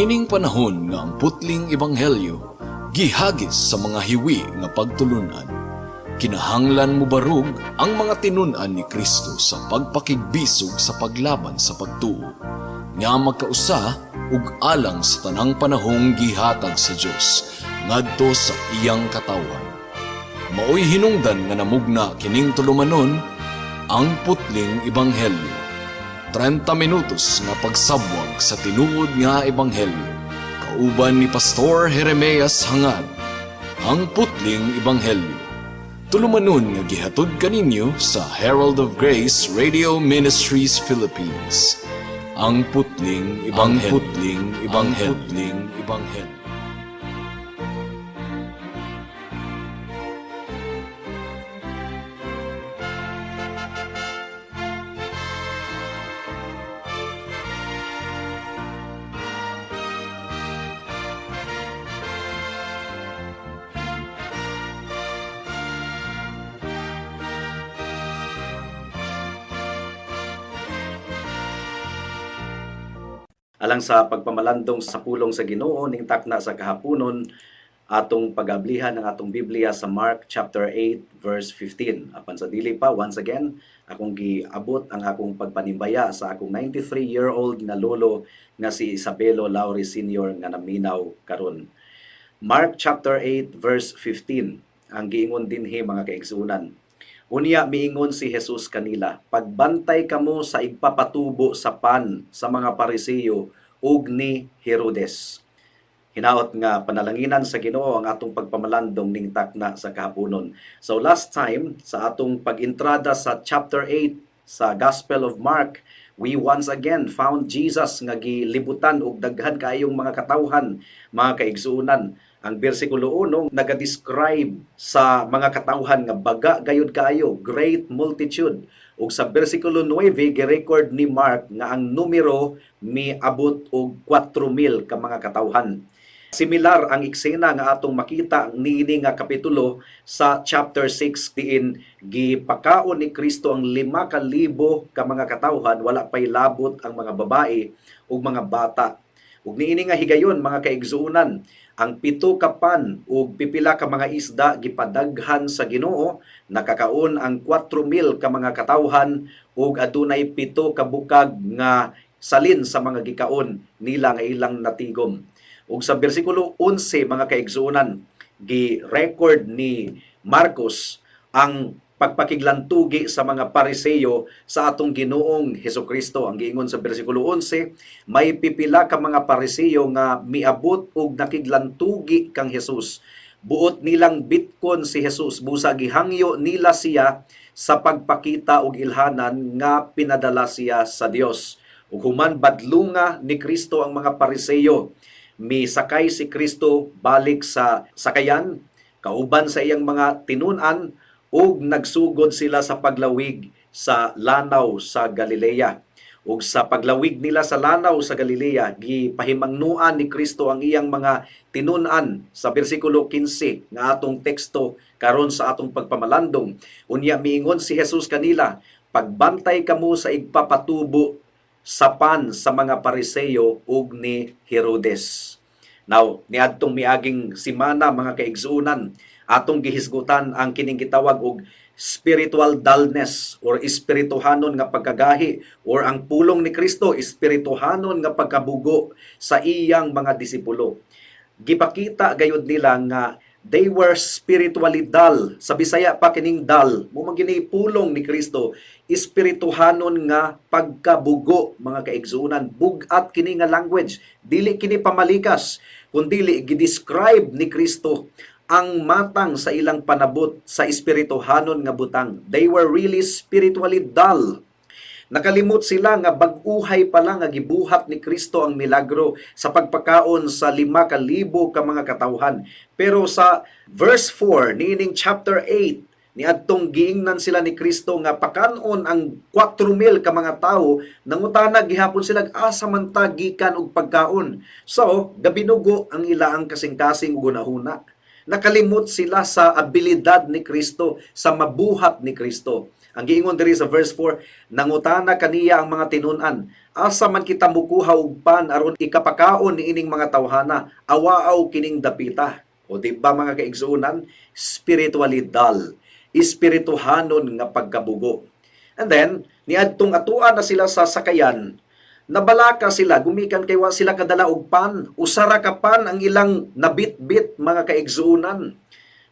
Niining panahon nga ang putling ebanghelyo gihagis sa mga hiwi nga pagtulunan, kinahanglan mobarog ang mga tinun-an ni Kristo sa pagpakigbisog sa paglaban sa pagtuo nga magkausa ug alang sa tanang panahong gihatag sa Dios ngadto sa iyang katawhan. Maoy hinungdan nga namugna kining tulumanon, Ang Putling Ebanghelyo. 30 minutos nga pagsabwag sa tinuod nga ebanghelyo. Kauban ni Pastor Jeremias Hangad. Ang Putling Ebanghelyo. Tulumanon nga gihatod kaninyo sa Herald of Grace Radio Ministries Philippines. Ang Putling Ebanghelyo. Ang Putling Ebanghelyo. Ang Putling Ebanghelyo. Alang sa pagpamalandong sa pulong sa Ginoo ning takna sa kahaponon, atong pagablihan ang atong Biblia sa Mark chapter 8 verse 15. Apan sa dili pa, once again, akong giabot ang akong pagpanimbaya sa akong 93-year-old nga lolo nga si Isabelo Lauri Sr. nga naminaw karon. Mark chapter 8 verse 15 ang giingon dinhi, mga kaigsuonan. Unya miingon si Jesus kanila, "Pagbantay kamo sa igpapatubo sa pan sa mga Pariseo ug ni Herodes." Hinaot nga panalanginan sa Ginoo ang atong pagpamalandong ning takna sa kahaponon. So last time sa atong pag-entrada sa chapter 8 sa Gospel of Mark, we once again found Jesus nga gilibutan og daghan kaayong mga katawhan, mga kaigsuonan. Ang bersikulo 1 naga-describe sa mga katawhan nga baga gayud kaayo, great multitude. Ug sa bersikulo 9 gi-record ni Mark nga ang numero miabot og 4,000 ka mga katawhan. Similar ang eksena nga atong makita niini nga kapitulo sa chapter 6, diin gipakaon ni Kristo ang 5,000 ka mga katawhan, wala pay labot ang mga babae ug mga bata. Ug niini nga higayon, mga kaigsuonan, ang 7 ka pan ug pipila ka mga isda gipadaghan sa Ginoo, nakakaon ang 4,000 ka mga katawhan ug adunay 7 ka bukag nga salin sa mga gikaon nila nga ilang natigom. Ug sa bersikulo 11, mga kaigsuonan, gi-record ni Marcos ang pagpakiglantugi sa mga Pariseo sa atong Ginoong Hesukristo. Ang giingon sa bersikulo 11, may pipila ka mga Pariseo nga miabot og nakiglantugi kang Jesus. Buot nilang bitkon si Jesus, busa gihangyo nila siya sa pagpakita og ilhanan nga pinadala siya sa Dios. Ug human badlunga ni Kristo ang mga Pariseo, misakay si Kristo balik sa sakayan kauban sa iyang mga tinun-an ug nagsugod sila sa paglawig sa lanaw sa Galilea. Ug sa paglawig nila sa lanaw sa Galilea, gipahimangnuan ni Kristo ang iyang mga tinun-an sa bersikulo 15 nga atong teksto karon sa atong pagpamalandong. Unya miingon si Jesus kanila, "Pagbantay kamo sa igpapatubo sa pan sa mga Pariseo ug ni Herodes." Now, niadtong miaging simana, mga kaigsuonan, atong gihisgutan ang kining gitawag og spiritual dullness or espirituhanon nga pagkagahi, or ang pulong ni Kristo, espirituhanon nga pagkabugo sa iyang mga disipulo. Gipakita gayud nila nga they were spiritually dull. Sa Bisaya pa kining dull, mao man gini pulong ni Kristo, espirituhanon nga pagkabugo, mga kaigsuonan. Bug-at kini nga language, dili kini pamalikas, kundili gi-describe ni Kristo ang matang sa ilang panabot sa espirituhanon nga butang. They were really spiritually dull. Nakalimot sila nga bag-uhay pa lang nga gibuhat ni Kristo ang milagro sa pagpakaon sa 5,000 ka mga katawhan. Pero sa verse 4 niining chapter 8, niadtong giingnan sila ni Kristo nga pakanon ang 4,000 ka mga tawo, nangutana gihapon sila asa man ta gikan og pagkaon. So, gabinugo ang ilaang kasing-kasing ug hunahuna. Nakalimot sila sa abilidad ni Kristo, sa mabuhat ni Kristo. Ang giingon diri sa verse 4, nangutana kaniya ang mga tinun-an, "Asa man kita mukuha og pan aron ikapakaon niining mga tawhana? Awaaw kining dapita." O di ba, mga kaigsuonan, spiritually dull, espirituhanon nga pagkabugo. And then, niadtong atuan na sila sa sakayan, nabalaka sila gumikan kay wa sila kadala og pan. Usa ra ka pan ang ilang nabitbit, mga kaigsuonan.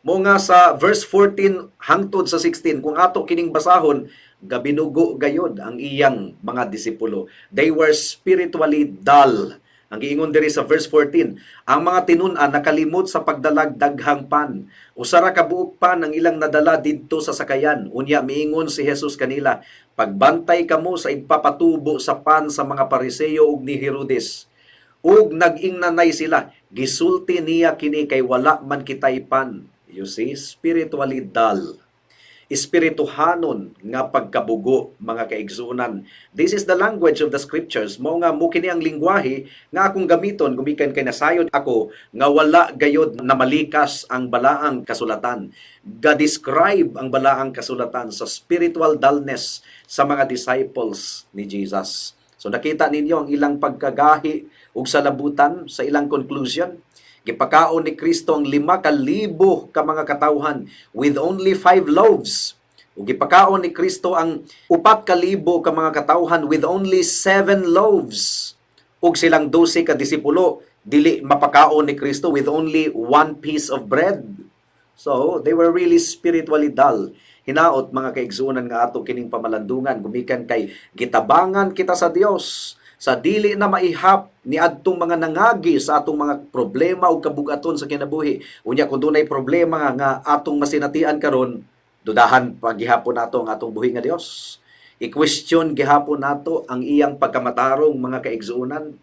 Mo nga sa verse 14 hangtod sa 16, kung ato kining basahon, gabinugo gayod ang iyang mga disipulo. They were spiritually dull. Ang giingon diri sa verse 14, ang mga tinun-an nakalimot sa pagdalag daghang pan. Usa ra ka buok pan ang ilang nadala didto sa sakayan. Unya miingon si Jesus kanila, "Pagbantay kamo sa igpapatubo sa pan sa mga Pariseo ug ni Herodes." Ug nag-ingnanay sila, "Gisulti niya kini kay wala man kitay pan." You see, spiritually dull, espirituhanon nga pagkabugo, mga kaigsuonan. This is the language of the scriptures. Mao nga mo kini ang lingwahe nga akong gamiton gumikan kay nasayod ako nga wala gayod na malikas ang balaang kasulatan. Ga-describe ang balaang kasulatan sa spiritual dullness sa mga disciples ni Jesus. So nakita ninyo ang ilang pagkagahi ug salabutan sa ilang conclusion. Gipakaon ni Kristo ang 5,000 ka mga katawhan with only five loaves. Ug gipakaon ni Kristo ang 4,000 ka mga katawhan with only seven loaves. Ug silang 12 ka disipulo dili mapakaon ni Kristo with only one piece of bread. So, they were really spiritually dull. Hinaot, mga kaigsuonan, nga ato kining pamalandungan gumikan kay gitabangan kita sa Dios sa dili na maihap ni adtong mga nangagi sa atong mga problema ug kabugaton sa kinabuhi. Unya kung dunay problema nga atong masinatian karon, dudahan pagihapon nato ang atong buhi nga Dios. I-question gihapon nato ang iyang pagkamatarong, mga kaigsuonan.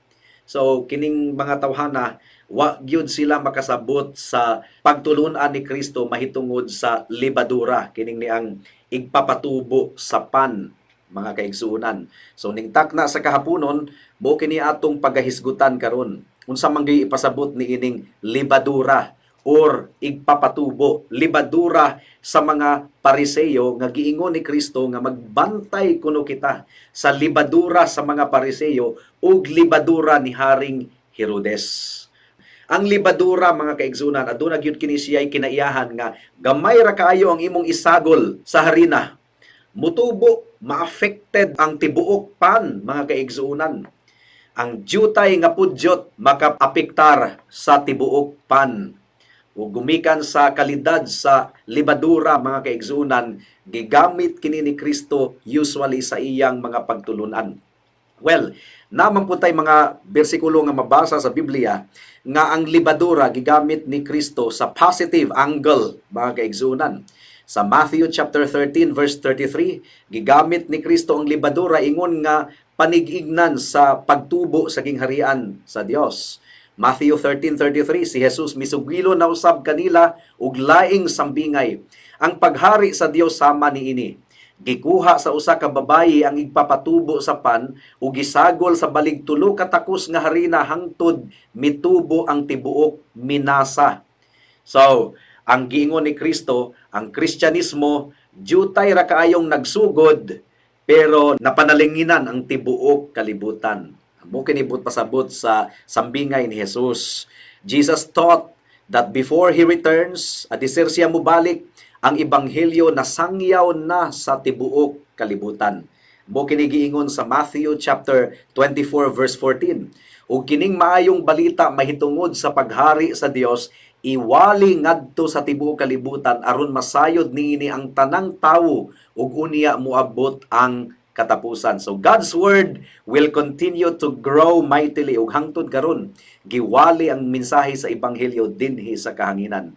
So kining mga tawhana, wa gyud sila makasabot sa pagtulun-an ni Kristo mahitungod sa libadura, kining ni ang igpapatubo sa pan, mga kaigsuonan. So ning takna sa kahaponon, mo kini atong pagahisgutan karon. Unsa man gyud ipasabot ni ining libadura or igpapatubo, libadura sa mga Pariseo nga giingon ni Kristo nga magbantay kuno kita sa libadura sa mga Pariseo ug libadura ni Haring Herodes? Ang libadura, mga kaigsuonan, aduna gyud kini siya'y kinaiyahan nga gamay ra kaayo ang imong isagol sa harina, mutubo, ma-affected ang tibuok pan, mga kaigsuonan. Ang jutay nga pudyot makaapektar sa tibuok pan. Ug gumikan sa kalidad sa libadura, mga kaigsuonan, gigamit kini ni Kristo usually sa iyang mga pagtulunan. Well, naman po tay mga bersikulo nga mabasa sa Biblia nga ang libadura gigamit ni Kristo sa positive angle, mga kaigsuonan. Sa Matthew chapter 13 verse 33, gigamit ni Kristo ang libadura ingon nga panigignan sa pagtubo sa gingharian sa Dios. Matthew 13:33, si Jesus misugilo na usab kanila og laing sambingay. "Ang paghari sa Dios sama niini. Gikuha sa usa ka babayi ang igpapatubo sa pan ug gisagol sa balig tulo ka takos nga harina hangtod mitubo ang tibuok minasa." So, ang giingon ni Kristo, ang Kristyanismo jutay ra kaayong nagsugod pero napanalinginan ang tibuok kalibutan. Mo kini buot pasabot sa sambingay ni Jesus. Jesus taught that before He returns, adiser siya mobalik, ang ebanghelyo nasangyaw na sa tibuok kalibutan. Mo kini giingon sa Matthew chapter 24 verse 14. "Ug kining maayong balita mahitungod sa paghari sa Dios iwali ngadto sa tibuok kalibutan aron masayod niini ang tanang tawo ug unya moabot ang katapusan." So God's word will continue to grow mightily ug hangtod karon giwali ang mensahe sa ebanghelyo dinhi sa kahanginan.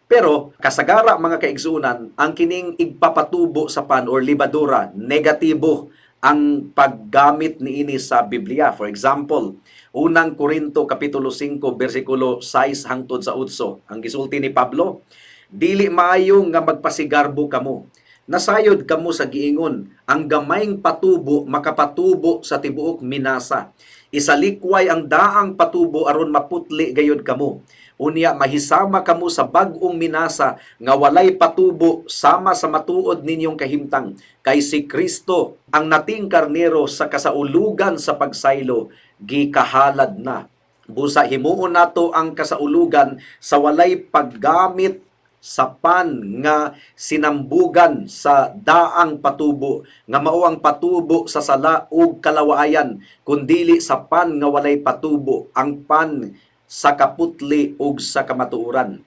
Pero kasagara, mga kaigsuonan, ang kining igpapatubo sa pan or libadura, negatibo ang paggamit niini sa Biblia. For example, Unang Korinto kapitulo 5 bersikulo 6 hangtod sa 8. Ang gisulti ni Pablo, "Dili maayo nga magpasigarbo kamo. Nasayod kamo sa giingon, ang gamayng patubo makapatubo sa tibuok minasa. Isalikway ang daang patubo aron maputli gayod kamo. Unya mahisama kamo sa bag-ong minasa nga walay patubo, sama sa matuod ninyong kahimtang, kay si Kristo, ang nating karnero sa kasaulugan sa pagsaylo, gikahalad na. Busa himuon nato ang kasaulugan sa walay paggamit sa pan nga sinambugan sa daang patubo, nga mao ang patubo sa sala ug kalawaayan, kundili sa pan nga walay patubo, ang pan sa kaputli ug sa kamatuoran.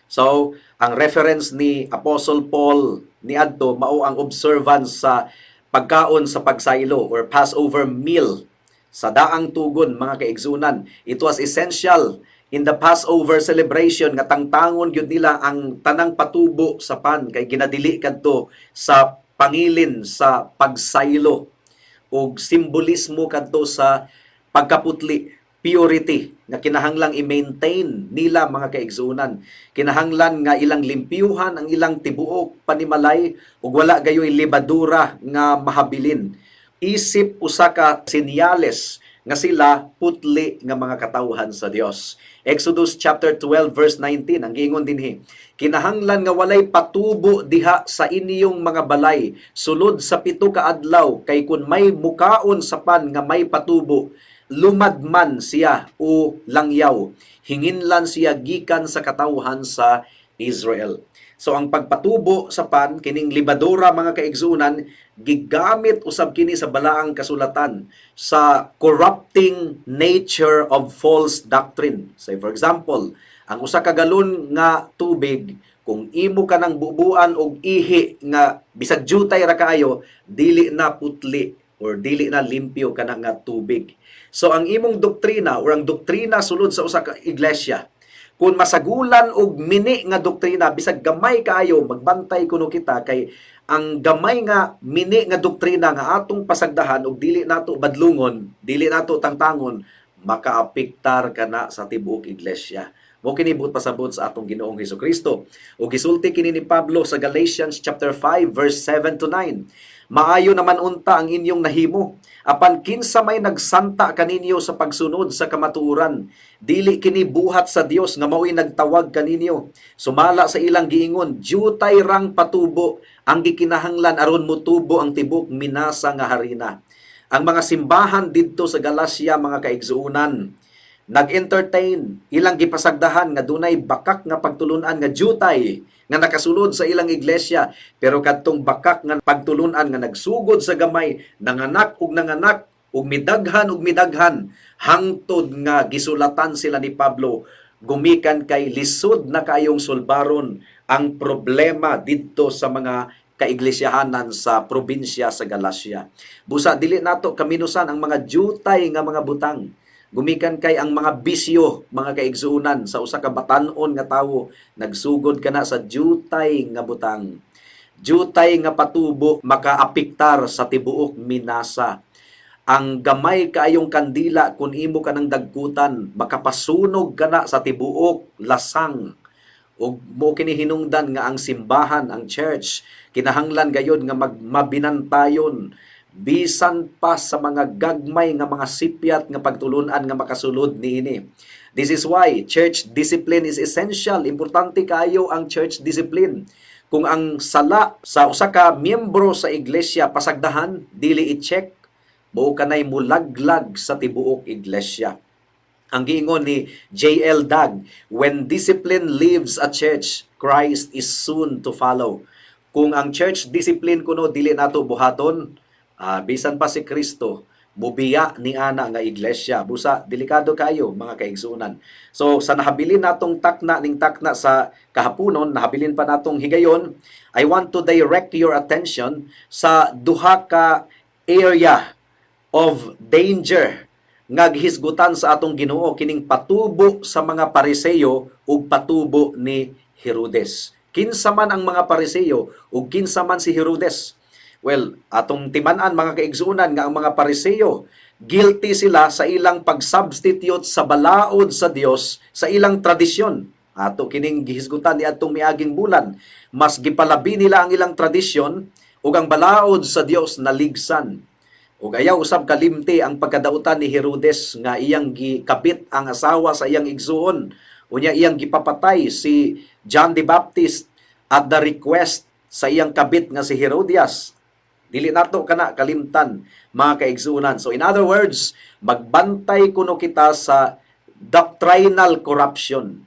So, ang reference ni Apostle Paul niadto mao ang observance sa pagkaon sa pagsaylo or Passover meal sa daang tugon, mga kaigsunan. It was essential in the Passover celebration nga tangtangon gyud nila ang tanang patubo sa pan kay ginadili kadto sa pangilin sa pagsaylo ug simbolismo kadto sa pagkaputli, purity nga kinahanglang i-maintain nila, mga kaigsunan. Kinahanglan nga ilang limpyuhan ang ilang tibuok panimalay ug wala gayoy lebadura nga mahabilin, isip usa ka senyales nga sila putli nga mga katawhan sa Dios. Exodus chapter 12 verse 19 ang giingon dinhi: "Kinahanglan nga walay patubo diha sa inyong mga balay sulod sa 7 ka adlaw, kay kun may mukaon sa pan nga may patubo, lumad man siya o langyaw, hinginlan siya gikan sa katawhan sa Israel." So ang pagpatubo sa pan, kining libadura, mga kaigsunan, gigamit usab kini sa balaang kasulatan sa corrupting nature of false doctrine. Say, for example, ang usa ka galon nga tubig, kung imo ka nang bubuan og ihi nga bisag jutay ra kaayo, dili na putli or dili na limpyo kana nga tubig. So ang imong doktrina or ang doktrina sulod sa usa ka iglesia, kung masagulan og mini nga doktrina bisag gamay kaayo, magbantay kuno kita kay ang gamay nga mini nga doktrina nga atong pasagdahan og dili nato badlungon, dili nato tangtangon, makaapektar kana sa tibuok iglesia. Mao kini buot pasabot sa atong Ginoong Hesukristo. Ug gisulti kini ni Pablo sa Galatians chapter 5 verse 7 to 9. "Maayo naman unta ang inyong nahimo. Apan kinsa may nagsanta kaninyo sa pagsunod sa kamatuoran? Dili kini buhat sa Dios nga mao'y nagtawag kaninyo. Sumala sa ilang giingon, jutay rang patubo ang gikinahanglan aron mutubo ang tibok minasa nga harina." Ang mga simbahan didto sa Galacia, mga kaigsuonan, nag-entertain, ilang gipasagdahan nga dunay bakak nga pagtulunan nga jutay nga nakasulod sa ilang iglesia, pero kadtong bakak nga pagtulunan nga nagsugod sa gamay, nanganak ug nanganak ug midaghan ug midaghan hangtod nga gisulatan sila ni Pablo gumikan kay lisod na kaayong sulbaron ang problema didto sa mga kaiglesyahanan sa probinsya sa Galacia. Busa dili nato kaminusan ang mga jutay nga mga butang. Gumikan kay ang mga bisyo, mga kaigsuonan, sa usa ka batan-on nga tawo, nagsugod kana sa jutay nga butang. Jutay nga patubo makaapektar sa tibuok minasa. Ang gamay kaayong kandila, kung imo ka nang dagkutan, makapasunog kana sa tibuok lasang. Ug mao kini hinungdan nga ang simbahan, ang church, kinahanglan gayod nga magmabinantayon bisan pa sa mga gagmay nga mga sipyat nga pagtulunan nga makasulod niini. This is why church discipline is essential. Importante kayo ang church discipline. Kung ang sala sa usa ka miyembro sa iglesia pasagdahan, dili i-check, mao kanay mulaglag sa tibuok iglesia. Ang giingon ni J.L. Dag, "When discipline leaves a church, Christ is soon to follow." Kung ang church discipline kuno dili nato buhaton, bisan pa si Kristo, mubiya ni ana nga iglesia. Busa delikado kayo, mga kaigsunan. So sa nahabilin natong takna ning takna sa kahaponon, nahabilin pa natong higayon, I want to direct your attention sa duha ka area of danger nga gihisgutan sa atong Ginoo, kining patubo sa mga Pariseo ug patubo ni Herodes. Kinsa man ang mga Pariseo ug kinsa man si Herodes? Well, atong timan-an, mga kaigsuonan, nga ang mga Pariseo, guilty sila sa ilang pag-substitute sa balaod sa Dios sa ilang tradisyon. Ato kining gihisgutan ni atong miaging bulan. Mas gipalabi nila ang ilang tradisyon ug ang balaod sa Dios naligsan. Ug ayaw usab kalimti ang pagkadautan ni Herodes nga iyang gikabit ang asawa sa iyang igsuon. Unya iyang gipapatay si John the Baptist at the request sa iyang kabit nga si Herodias. Dili nato kana kalimtan, mga kaigsuonan. So in other words, magbantay kuno kita sa doctrinal corruption.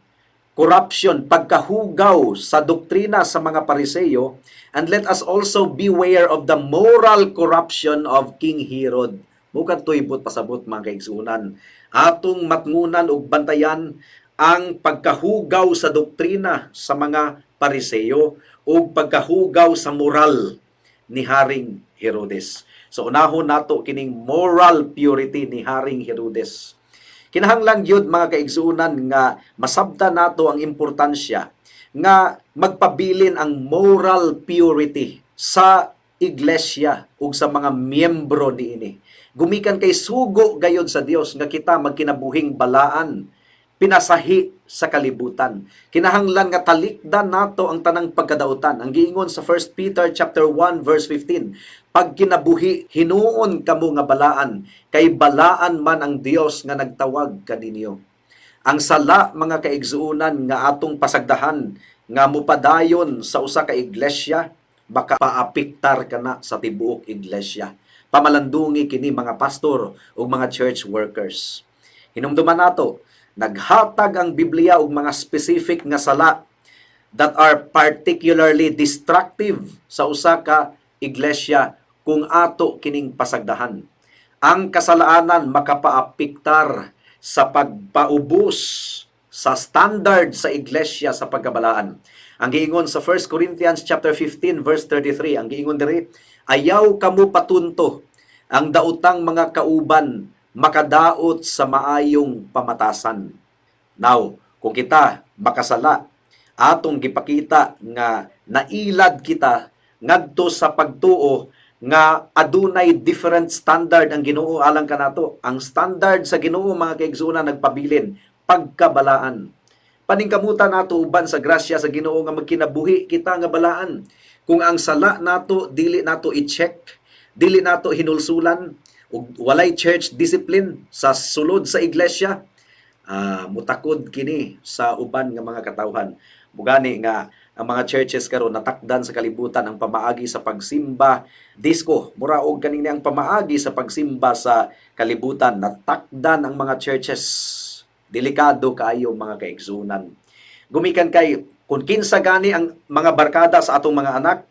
Corruption, pagkahugaw sa doktrina sa mga Pariseyo, and let us also beware of the moral corruption of King Herod. Bukad tuybot pasabot, mga kaigsuonan. Atong matngunan ug bantayan ang pagkahugaw sa doktrina sa mga Pariseyo ug pagkahugaw sa moral ni Haring Herodes. So unahon nato kining moral purity ni Haring Herodes. Kinahanglan gyud, mga kaigsuonan, nga masabtan nato ang importansya nga magpabilin ang moral purity sa iglesia ug sa mga miyembro niini. Gumikan kay sugo gayod sa Dios nga kita magkinabuhing balaan, pinasahi sa kalibutan. Kinahanglan nga talikdan nato ang tanang pagkadautan. Ang giingon sa 1 Peter chapter 1 verse 15, "Pagkinabuhi hinuon kamo nga balaan, kay balaan man ang Dios nga nagtawag kaninyo." Ang sala, mga kaigsuonan, nga atong pasagdahan nga mupadayon sa usa ka iglesia, makapaapektar kana sa tibuok iglesia. Pamalandungi kini mga pastor ug mga church workers. Hinumduman nato, naghatag ang Biblia og mga specific nga sala that are particularly destructive sa usa ka iglesia kung ato kining pasagdahan. Ang kasalaanan makapaapektar sa pagpaubos sa standard sa iglesia sa pagkabalaan. Ang giingon sa 1 Corinthians chapter 15 verse 33, ang giingon diri, "Ayaw kamo patunto, ang daotang mga kauban makadaot sa maayong pamatasan." Now, kung kita makasala, atong gipakita nga nailad kita ngadto sa pagtuo nga adunay different standard ang Ginoo alang kanato. Ang standard sa Ginoo, mga kaigsuonan, nagpabilin pagkabalaan. Paningkamutan nato uban sa grasya sa Ginoo nga magkinabuhi kita nga balaan. Kung ang sala nato dili nato i-check, dili nato hinulsulan ug walay church discipline sa sulod sa iglesia, mutakod kini sa uban nga mga katawhan. Mugani nga ang mga churches karon natakdan sa kalibutan ang pamaagi sa pagsimba disco. Mura og kaning ang pamaagi sa pagsimba sa kalibutan, natakdan ang mga churches. Delikado kaayo, mga kaigsuonan. Gumikan kay kung kinsa gani ang mga barkada sa atong mga anak,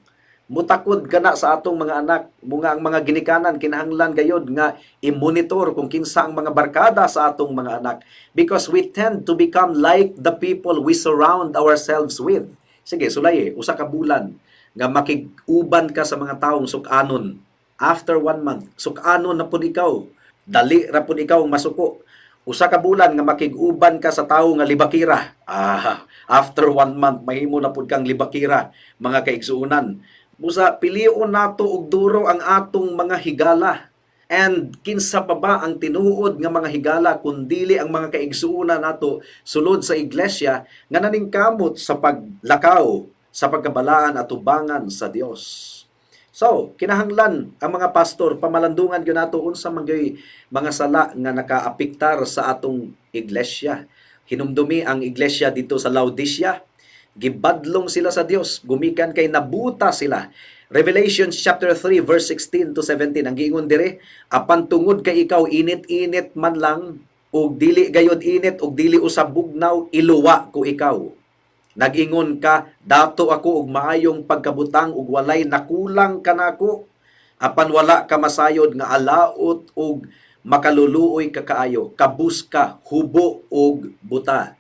mutakod kana sa atong mga anak. Mga ang mga ginikanan kinahanglan gayod nga i-monitor kung kinsa ang mga barkada sa atong mga anak because we tend to become like the people we surround ourselves with. Sige, sulay usa ka bulan nga makig-uban ka sa mga taong suk-anon. After one month, suk-anon na pud ikaw. Dali ra pud ikaw masuko. Usa ka bulan nga makig-uban ka sa tawo nga libakira. After one month, mahimo na pud kang libakira, mga kaigsuonan. Busa pilion nato og duro ang atong mga higala. And kinsa pa ba ang tinuod nga mga higala kun dili ang mga kaigsuonan nato sulod sa iglesia nga naningkamot sa paglakaw sa pagkabalaan at tubangan sa Dios? So, kinahanglan ang mga pastor pamalandungan gyud nato unsa man gyud mga sala nga nakaapektar sa atong iglesia. Hinumdumi ang iglesia dito sa Laodicea, gibadlong sila sa Dios gumikan kay nabuta sila. Revelation chapter 3 verse 16 to 17, ang giingon dire, "Apan tungod kay ikaw init-init man lang ug dili gayod init ug dili usab bugnaw, iluwa ko ikaw. Nag-ingon ka, 'Dato ako og maayong pagkabutang ug walay nakulang kanako.' Apan wala ka masayod nga alaot ug makaluluoy ka kaayo, kabus ka, hubo ug buta."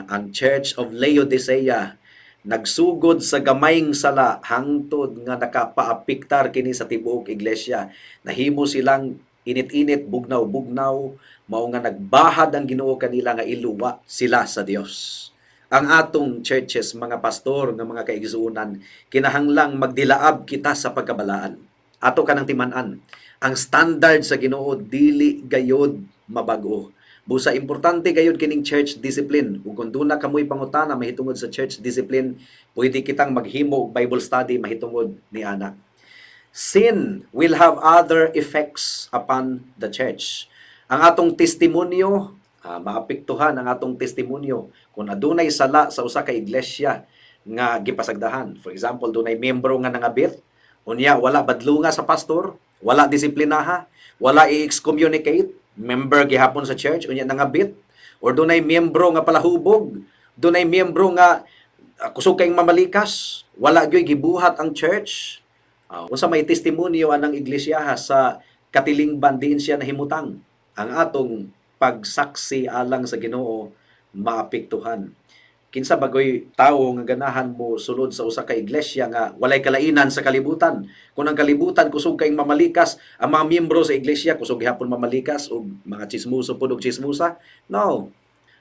Ang Church of Laodicea nagsugod sa gamayng sala hangtod nga nakapaapektar kini sa tibuok iglesia. Nahimo silang init-init, bugnaw-bugnaw, mao nga nagbahad ang Ginoo kanila nga iluwa sila sa Dios. Ang atong churches, mga pastor nga mga kaigsuonan, kinahanglang magdilaab kita sa pagkabalaan. Ato kanang timan-an. Ang standard sa Ginoo dili gayod mabag-o. Busa importante gayud kining church discipline. Ug kung duna kamoy pangutana mahitungod sa church discipline, pwede kitang maghimo og Bible study mahitungod ni ana. Sin will have other effects upon the church. Ang atong testimonyo, Maapektuhan ang atong testimonyo kung adunay sala sa usa ka iglesia nga gipasagdahan. For example, dunay membro nga nangabit, unya wala badlunga sa pastor, wala disiplinaha, wala i-excommunicate, member gihapon sa church, unya nangabit, or dunay miyembro nga palahubog, dunay miyembro nga kusog kayong mamalikas, wala gyoy gibuhat ang church. Unsa may testimonyo anang iglesia sa katilingban diin siya nahimutang? Ang atong pagsaksi alang sa Ginoo maapektuhan. Kinsa bagoy tawo nga ganahan mo sulod sa usa ka iglesia nga walay kalainan sa kalibutan? Kung ang kalibutan kusog kayong mamalikas, ang mga miyembro sa iglesia kusog gihapon mamalikas og mga chismoso pud og chismosa? No.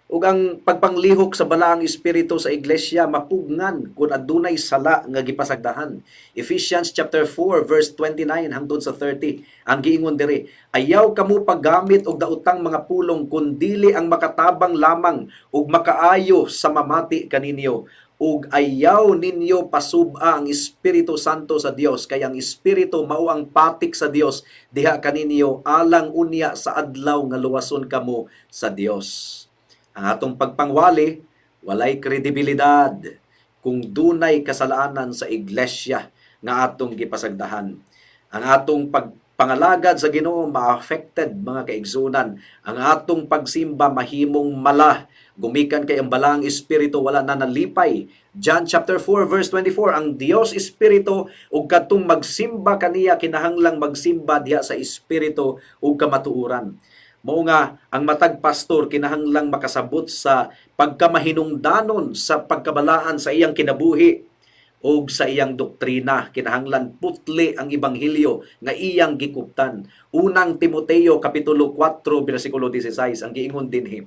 Ug ang pagpanglihok sa balaang espiritu sa iglesia mapugngan kung adunay sala nga gipasagdahan. Ephesians chapter 4 verse 29 hangtod sa 30 ang giingon diri, "Ayaw kamo paggamit og daotang mga pulong kundili ang makatabang lamang ug makaayo sa mamati kaninyo, ug ayaw ninyo pasub-a ang Espiritu Santo sa Dios, kay ang Espiritu mao ang patik sa Dios diha kaninyo alang unya sa adlaw nga luwason kamo sa Dios." Ang atong pagpangwali walay kredibilidad kung dunay kasalanan sa iglesia nga atong gipasagdahan. Ang atong pagpangalagad sa Ginoo ma-affected, mga kaigsunan. Ang atong pagsimba mahimong mala gumikan kay ang balaang espiritu wala na nalipay. John chapter 4 verse 24, ang Dios espiritu ug kadtong magsimba kaniya kinahanglang magsimba diha sa espiritu ug kamatuoran. Mao nga ang matag pastor kinahanglang makasabot sa pagkamahinungdanon sa pagkabalaan sa iyang kinabuhi ug sa iyang doktrina. Kinahanglan putli ang ebanghelyo nga iyang gikuptan. Unang Timoteo kapitulo 4 bersikulo 16 ang giingon dinhi.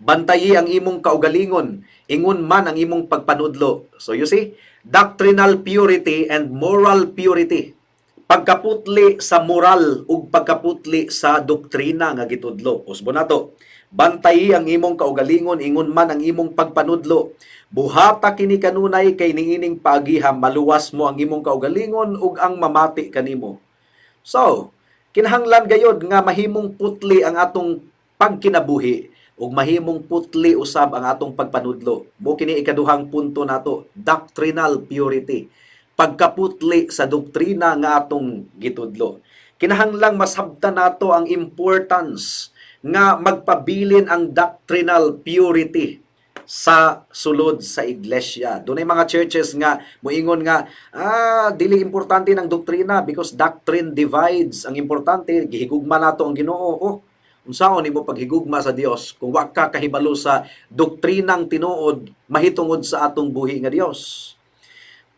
"Bantayi ang imong kaugalingon, ingon man ang imong pagpanudlo." So you see, doctrinal purity and moral purity. Pagkaputli sa moral ug pagkaputli sa doktrina nga gitudlo. Usbo nato. "Bantayi ang imong kaugalingon, ingon man ang imong pagpanudlo. Buhata kini kanunay, kay niining paagiha maluwas mo ang imong kaugalingon ug ang mamati kanimo." So, kinahanglan gayod nga mahimong putli ang atong pagkinabuhi ug mahimong putli usab ang atong pagpanudlo. Mo kini ikaduhang punto nato, doctrinal purity. Pagkaputli sa doktrina nga atong gitudlo. Kinahanglang masabtan nato ang importance nga magpabilin ang doctrinal purity sa sulod sa iglesia. Dunay mga churches nga moingon nga dili importante ng doktrina because doctrine divides. Ang importante gihigugma nato ang Ginoo. Oh, unsaon nimo paghigugma sa Dios kung wa ka kahibalo sa doktrinang tinuod mahitungod sa atong buhi nga Dios?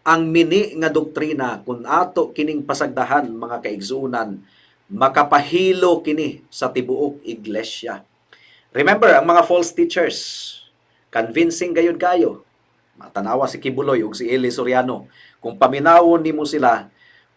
Ang mini nga doktrina, kung ato kining pasagdahan, mga kaigsuonan, makapahilo kini sa tibuok iglesia. Remember, ang mga false teachers, convincing gayud kayo. Matanawa si Quiboloy ug si Eli Soriano. Kung paminawon nimo sila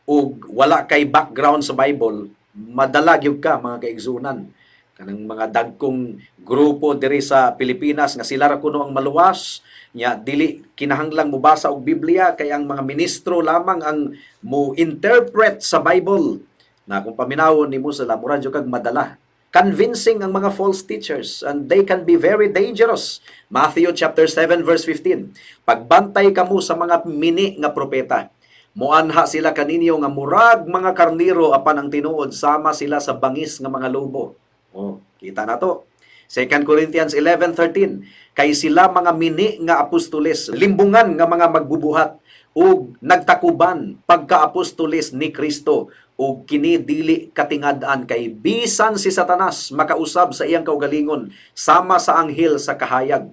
ug wala kay background sa Bible, madala gyud ka, mga kaigsuonan. Kanang mga dagkong grupo diri sa Pilipinas nga sila ra kuno ang maluwas nya, dili kinahanglang mobasa og Biblia kay ang mga ministro lamang ang mo interpret sa Bible, na kung paminawon nimo sila, mura jud kag madala. Convincing ang mga false teachers and they can be very dangerous. Matthew chapter 7 verse 15. "Pagbantay kamo sa mga mini nga propeta. Moanha sila kaninyo nga murag mga karniro, apan ang tinuod sama sila sa bangis nga mga lobo." Oh, kita na to. 2 Corinthians 11:13, "Kay sila mga mini nga apostoles, limbungan nga mga magbubuhat ug nagtakuban pagka-apostoles ni Kristo, ug kini dili katingad-an, kay bisan si Satanas makausab sa iyang kaugalingon sama sa anghel sa kahayag."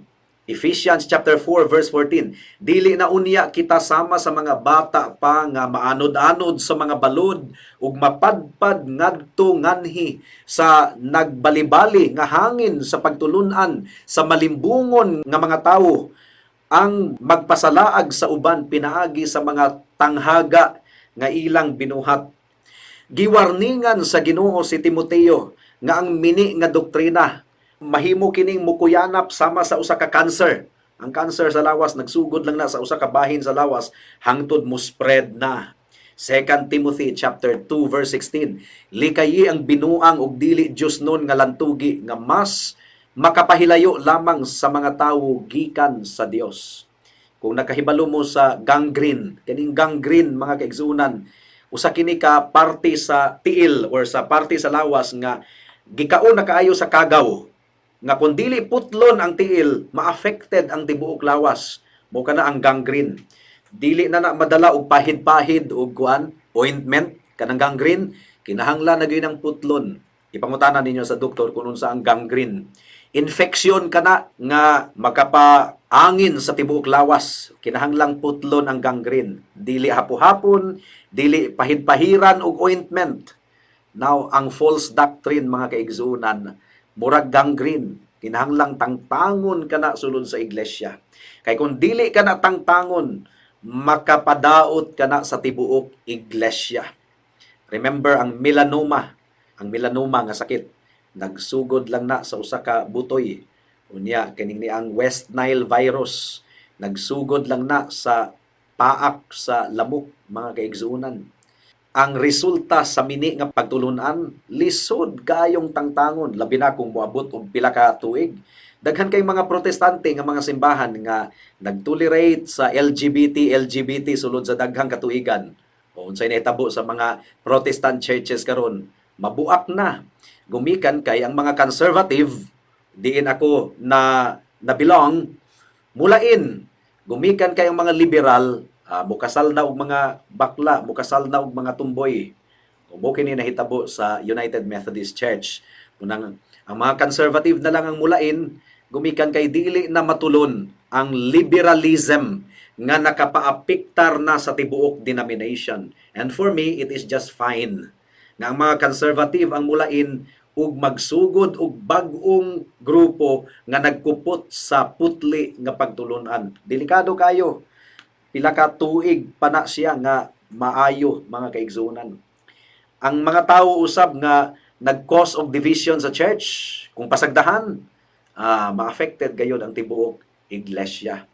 Ephesians chapter 4 verse 14, "Dili na unya kita sama sa mga bata pa nga maanod-anod sa mga balod ug mapadpad ngadto nganhi sa nagbalibali nga hangin sa pagtulun-an sa malimbungon nga mga tawo ang magpasalaag sa uban pinaagi sa mga tanghaga nga ilang binuhat." Giwarningan sa Ginoo si Timoteo nga ang mini nga doktrina mahimo kining mukuyanap sama sa usa ka cancer. Ang cancer sa lawas nagsugod lang na sa usa ka bahin sa lawas hangtod mo spread na. 2 Timothy chapter 2 verse 16, "Likayi ang binuang og dili Diyosnon nga lantugi nga mas Makapahilayo lamang sa mga tawo gikan sa Dios. Kung nakahibalo mo sa gangrene, kining gangrene, mga kaigsuonan, usa kini ka parte sa tiil or sa parte sa lawas nga gikaon na kaayo sa kagaw nga kung dili putlon ang tiil, ma-affected ang tibuok lawas. Mao kana ang gangrene. Dili na na madala og pahid-pahid og kuan, ointment kanang gangrene, kinahanglan na gyud ang putlon. Ipangutana ninyo sa doktor kung unsa ang gangrene. Infection kana nga makapaangin sa tibuok lawas. Kinahanglang putlon ang gangrene. Dili hapo-hapon, dili pahid-pahiran og ointment. Now, ang false doctrine, mga kaigsuonan, murag gangrene. Kinahanglang tangtangon kana sulod sa iglesia. Kay kung dili ka na tangtangon, makapadaot ka na sa tibuok iglesia. Remember ang melanoma nga sakit, nagsugod lang na sa usa ka butoy. Unya kining ni ang West Nile virus, nagsugod lang na sa paak sa lamok, mga kaigsuonan. Ang resulta sa mini nga pagtulunan, lisod kayong tangtangon, labi na kung moabot og pila ka tuig. Daghan kay mga Protestante nga mga simbahan nga nagtolerate sa LGBT LGBT sulod sa daghang katuigan. O unsay nahitabo sa mga Protestant churches karon? Mabuak na. Gumikan kay ang mga conservative, diin ako na belong, mulain. Gumikan kay ang mga liberal, mukasal na og mga bakla, mukasal na og mga tumboy. O mo kini nahitabo sa United Methodist Church. Unang ang mga conservative na lang ang mulain, gumikan kay dili na matulon ang liberalism nga nakapaapektar na sa tibuok denomination. And for me, it is just fine nga ang mga conservative ang mulain ug magsugod og bag-ong grupo nga nagkupot sa putli nga pagtulunan. Delikado kayo. Pila ka tuig pa na siya nga maayo, mga kaigsuonan. Ang mga tawo usab nga nag-cause og division sa church, kung pasagdahan, ma-affected gayod ang tibuok iglesia.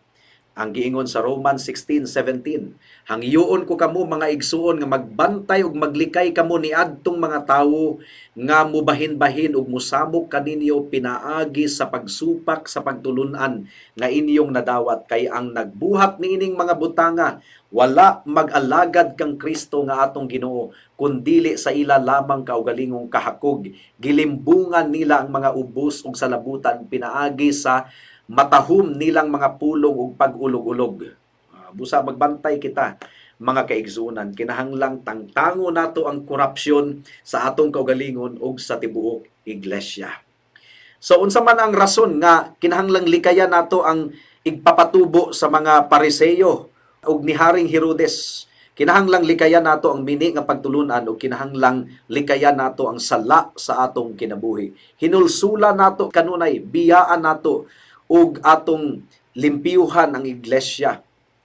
Ang giingon sa Romans 16:17, "Hangyoon ko kamo, mga igsuon, nga magbantay ug maglikay kamo niadtong mga tawo nga mubahin-bahin ug musamok kaninyo pinaagi sa pagsupak sa pagtulunan nga inyong nadawat, kay ang nagbuhat niining mga butanga wala mag-alagad kang Kristo nga atong Ginoo kundili sa ila lamang kaugalingong kahakog. Gilimbungan nila ang mga ubos ug salabutan pinaagi sa matahom nilang mga pulong ug pag-ulog-ulog." Busa magbantay kita, mga kaigsuonan. Kinahanglang tangtango nato ang korupsyon sa atong kaugalingon ug sa tibuok iglesia. So unsa man ang rason nga kinahanglang likayan nato ang igpapatubo sa mga Pariseyo ug ni Haring Herodes? Kinahanglang likayan nato ang mini nga pagtulunan ug kinahanglang likayan nato ang sala sa atong kinabuhi. Hinulsula nato kanunay, biyaan nato ug atong limpyuhan ang iglesia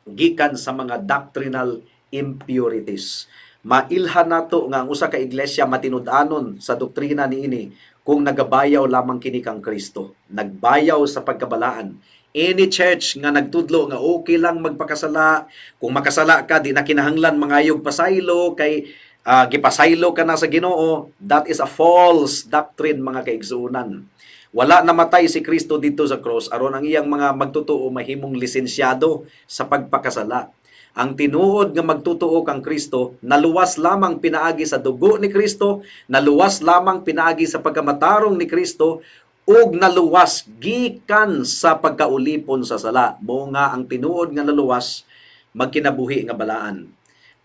gikan sa mga doctrinal impurities. Mailhan nato nga ang usa ka iglesia matinud-anon sa doktrina niini kung nagabayaw lamang kini kang Kristo. Nagbayaw sa pagkabalaan. Any church nga nagtudlo nga okay lang magpakasala, kung makasala ka, di na kinahanglan mangayog pasaylo kay gipasaylo ka na sa Ginoo, that is a false doctrine, mga kaigsuonan. Wala namatay si Kristo dito sa cross aron ang iyang mga magtotoo mahimong lisensyado sa pagpakasala. Ang tinuod nga magtotoo kang Kristo, naluwas lamang pinaagi sa dugo ni Kristo, naluwas lamang pinaagi sa pagkamatarong ni Kristo, ug naluwas gikan sa pagkaulipon sa sala. Mao nga ang tinuod nga naluwas magkinabuhi nga balaan.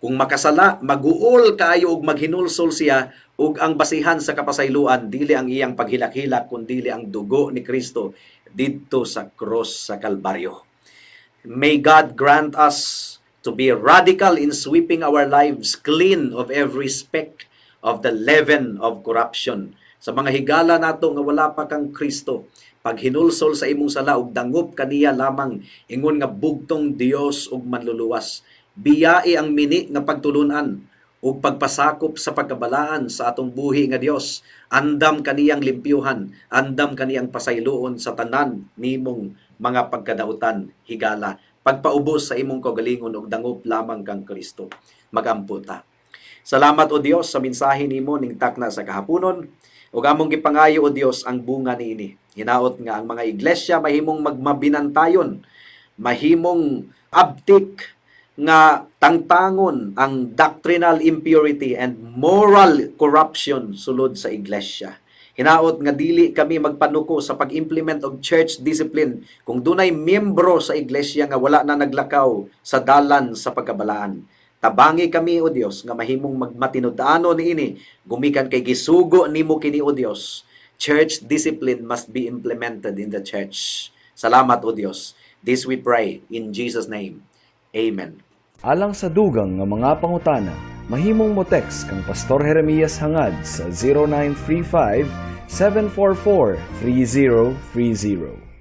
Kung makasala, maguol kaayo og maghinulsol siya, ug ang basihan sa kapasayloan dili ang iyang paghilak-hilak kundili ang dugo ni Kristo didto sa cross sa Kalbaryo. May God grant us to be radical in sweeping our lives clean of every speck of the leaven of corruption. Sa mga higala nato nga wala pa kang Kristo, paghinulsol sa imong sala ug dangop kaniya lamang ingon nga bugtong Dios ug manluluwas. Biyai ang mini nga pagtulunan ug pagpasakop sa pagkabalaan sa atong buhi nga Dios. Andam kaniyang limpyuhan, andam kaniyang pasayloon sa tanan nimong mga pagkadautan, higala. Pagpaubos sa imong kaugalingon ug dangop lamang kang Kristo. Magampo ta. Salamat, O Dios, sa mensahe nimo ning takna sa kahaponon. Ug among gipangayo, O Dios, ang bunga niini. Hinaot nga ang mga iglesia mahimong magmabinantayon, mahimong abtik nga tangtangon ang doctrinal impurity and moral corruption sulod sa iglesia. Hinaot nga dili kami magpanuko sa pag-implement og church discipline kung dunay miyembro sa iglesia nga wala na naglakaw sa dalan sa pagkabalaan. Tabangi kami, O Dios, nga mahimong magmatinud-anon niini gumikan kay gisugo nimo kini, O Dios. Church discipline must be implemented in the church. Salamat, O Dios. This we pray in Jesus' name. Amen. Alang sa dugang nga mga pangutana, mahimong mo text kang Pastor Jeremias Hangad sa 0935 744 3030.